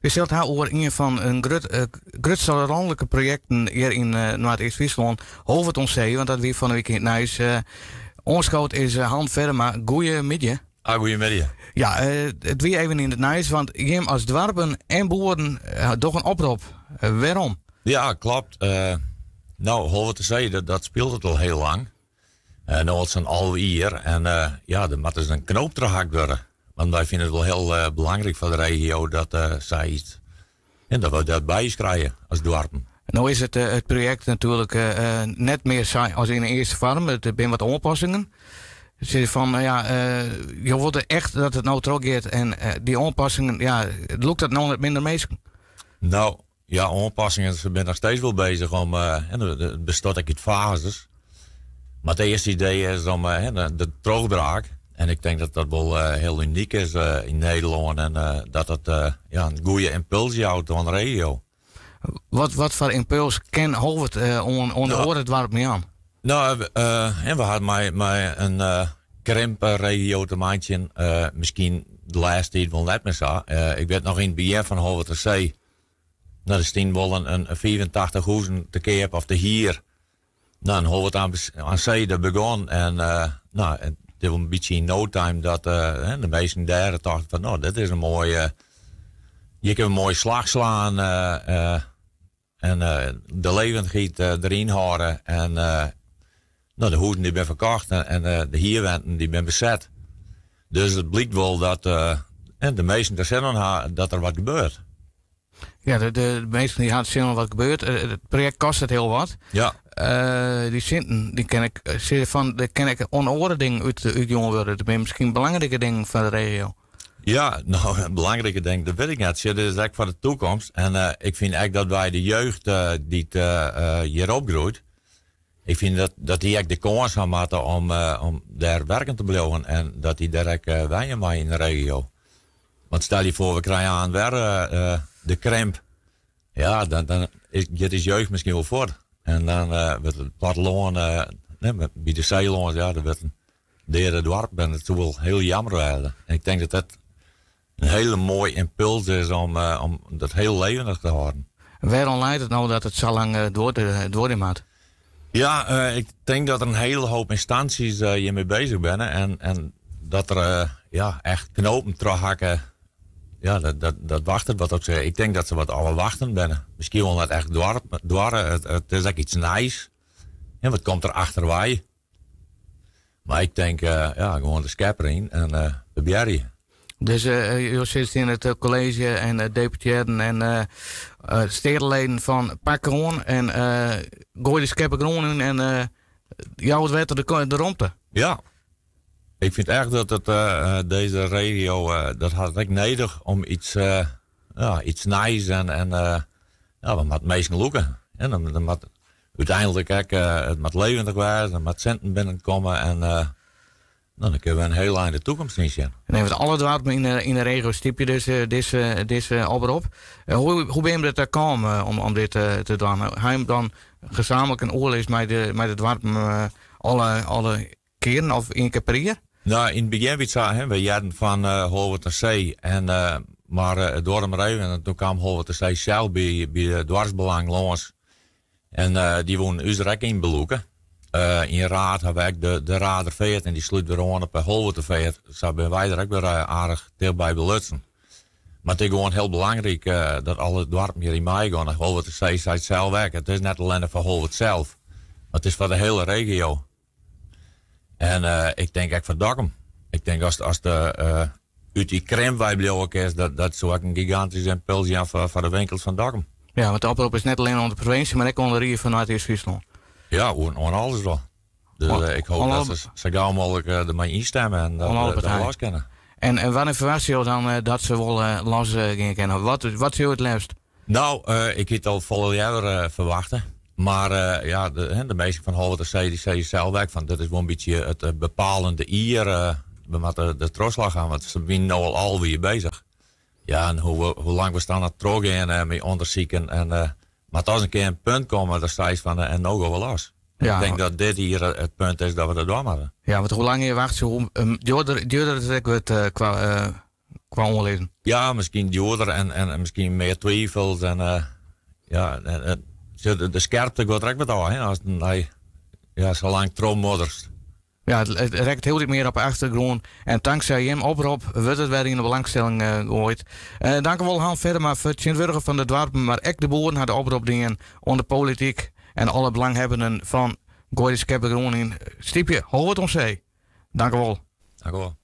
Wy sille it ha oer ien fan in grut, grutste lanlike projekten hjir yn Noardeast-Fryslân, Holwert oan See, want dat wie fan 'e wike yn it nijs. Oanskood is Han Feddema. Goeiemiddei. Ah, goeiemiddei. Ja, it wie even yn it nijs, want jim as doarpen en boeren dogge in oprop. Wêrom? Ja, klopt. No, Holwert oan See, dat, dat spilet al hiel lang. No al sa'n 11 jier. En ja, der moat dus in knoop trochhakt wurde. Want wy fine it wol hiel belangryk foar de regio dat sy iets, en dat we dat by ús krije as doarpen. No is it, it projekt natuerlik net mear sa as yn de earste foarm. Der binne wat oanpassingen. Se fan, ja, jo wolle echt dat it no trochgiet en dy oanpassingen, ja, lûkt dat no net minder minsken? No, ja, oanpassingen, se binne noch steeds wol bezich om, it bestiet ek út fazes. Mar it earste idee is om de trochbraak. En ik tink dat dat wol hiel unyk is yn Nederlân en dat dat ja, in goede ympuls jout oan de regio. Wat foar ympuls kin Holwert oan de oare doarpen jaan? No, en we hawwe mei in krimpregio te meitsjen. Miskien de lêste tiid wol net mear sa. Ik wit noch yn it begjin fan Holwert oan See, no, der stienen wol in 85 huzen te keap of te hier. No, en Holwert oan See der begûn en no, it is wol in bytsje yn no time dat de minsken dêr tochten fan, no, dit is in moaie, hjir kinne we in moaie slach slaan en de levendichheid deryn hâlde en no, de huzen dy binne ferkocht en de hierwenten dy binne beset. Dus it blykt wol dat de minsken der sin oan ha dat der wat gebeurt. Ja, de minsken dy ha sin oan wat gebeurt. It projekt kostet hiel wat. Dy sinten, dy kin ek, fan, dy kin ek oan oare dingen útjûn wurde. Der binne miskien belangrike dingen foar de regio. Ja, no, belangrike dingen, dat wit ik net. Sjoch, dit is ek foar de toekomst. En ik fyn ek dat wy de jeugd dy't hjir opgroeit, ik fyn dat dy ek de kâns ha moatte om dêr werken te bliuwen en dat dy dêr ek wenje meie yn de regio. Want stel je foar, we krije aanst wer de krimp. Ja, dan giet ús jeugd miskien wol fuort. En dan wurdt it plattelân, by de see lâns, ja, dat wurdt in deade doarp. En dat soe wol hiel jammer wêze. En ik tink dat dat in hiele moaie ympuls is om dat hiel levendig te hâlden. Wêrom leit it no dat it sa lang duorje moat? Ja, ik tink dat der in hiele hoop ynstânsjes hjirmei bezich binne en dat der ja, echt knopen trochhakke. Ja, dat wachtet wat op sich. Ik tink dat se wat ôfwachtend binne. Miskien wol net echt doarre. It is ek iets nijs. En wat komt der achterwei? Mar ik tink, ja, gewoan de skep deryn en probearje. Dus jo sitte yn it kolleezje en deputearren en steateleden fan pak oan en goai de skep de grûn yn en jou it wetter de romte. Ja, ik fyn echt dat it, dizze regio, dat hat ek nedich om iets, ja, iets nijs en ja, we moatte minsken lûke. En dan moat úteinlik ek, it moat levendig wêze, der moat sinten binnenkomme en no, dan kinne we in hiel ein de toekomst yn sjen. En even alle doarpen yn de regio stypje dus dizze oprop. Hoe binne jim der kaam om dit te dwaan? Ha jim dan gesamentlik in oerlis mei de doarpen alle kearen of ien kear per jier? No, yn it begjin wie it sa, hè, we hearden fan Holwert oan See, en, mar it duorre mar even en doe kaam Holwert oan See sels by de doarpsbelang lâns en dy woenen ús der ek yn belûke. Yn Raard ha we ek de Raarderfeart en dy slút wer oan op de Holwerterfeart. Sa binne wy der ek wer aardich tichtby belutsen. Mar it is gewoan hiel belangryk dat alle doarpen hjiryn meigean. Holwert oan See seit sels ek, it is net allinne foar Holwert sels, mar it is foar de hiele regio. En ik tink ek foar Dokkum. Ik tink as de út dy krimp wei bliuwe kinst, dat soe ek in gigantyske ympuls jaan foar de winkels fan Dokkum. Ja, want de oprop is net allinne oan de provinsje, mar ek oan de Rie fan Noardeast-Fryslân. Ja, oan alles wol. Dus ik hoop dat se sa gau mooglik dermei ynstimme en dat we los kinne. En wannear ferwachtsje jo dan dat se wol los gean kinne? Wat soe jo it leafst? No, ik hie it al folle earder ferwachte. Mar ja, de minsken fan Holwert oan See dy sizze sels ek fan dit is wol in bytsje it bepalende jier. We moatte de trochslach ha, want se wiene no al 11 jier bezich. Ja, en hoe lang we staan noch trochgean mei ûndersiken en moat as in kear in punt komme dat seist fan en no gean we los. Ik tink dat dit jier it punt is dat we dat dwaan moatte. Ja, want hoe langer je wachtsje, hoe djoerder it ek wurdt kwa. Kwa oanlizzen. Ja, miskien djoerder en, en, en miskien mear twivels en uh, ja, en, de, de skerpte giet der ek wat ôf, hè, as hy ja, sa lang trochmodderst. Ja, it, it rekket hieltyd mear op 'e achtergrûn. En tanksij jim oprop wurdt it wer yn 'e belangstelling uh, goaid. Uh, dankewol Han Feddema, fertsjintwurdiger fan de doarpen, mar ek de boeren ha de oprop dien oan de polityk en alle belanghebbenden fan goai de skerpe grûn yn. Stypje, Holwert oan See. Dankewol. Dankewol.